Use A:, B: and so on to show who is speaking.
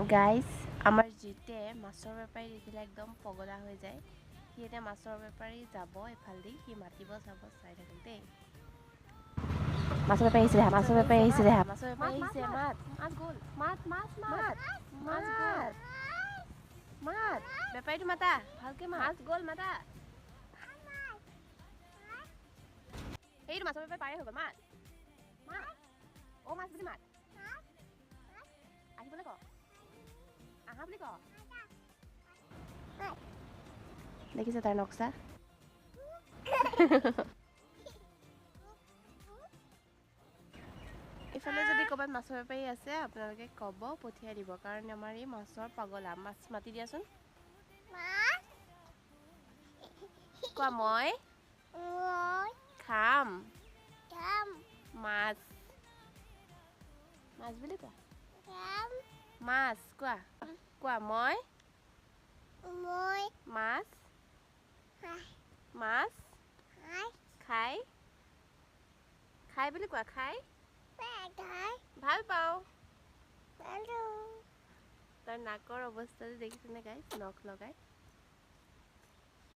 A: Guys, আমাৰ জিতে মাছৰ বেপাৰী দেখিলে একদম পগলা হৈ যায়। সি এতিয়া মাছৰ বেপাৰী যাব এইফালেদি, সি মাতিব চাব, চাই থাকক দেই। মাছৰ বেপাৰী আহিছে, মাছৰ বেপাৰী আহিছে, মাছৰ বেপাৰী আহিছে। মাত, মাছ গ'ল, মাত, মাছ, মাত, মাছ গ'ল, মাত, বেপাৰীটো মাতা ভালকে, মাছ গ'ল, মাতা। সেইটো মাছৰ বেপাৰী পাৰে হৈ গ'ল। মাত, মাত, অ' মাছ বুলি মাত, আহিবলৈ ক, আহা বুলি ক। দেখিছে তাৰ নক্সা। ইফালে যদি ক'ৰবাত মাছৰ বেপাৰী আছে, আপোনালোকে ক'ব, পঠিয়াই দিব, কাৰণ আমাৰ এই মাছৰ পাগলা। মাছ মাতি দিয়াচোন। কোৱা, মই খাম মাছ, মাছ বুলি কোৱা, মাছ কোৱা, কোৱা, মই মাছ, মাছ খাই, খাই বুলি কোৱা, খাই ভাল পাওঁ। তাৰ নাকৰ অৱস্থাটো দেখিছেনে গাইজ? নখ লগাই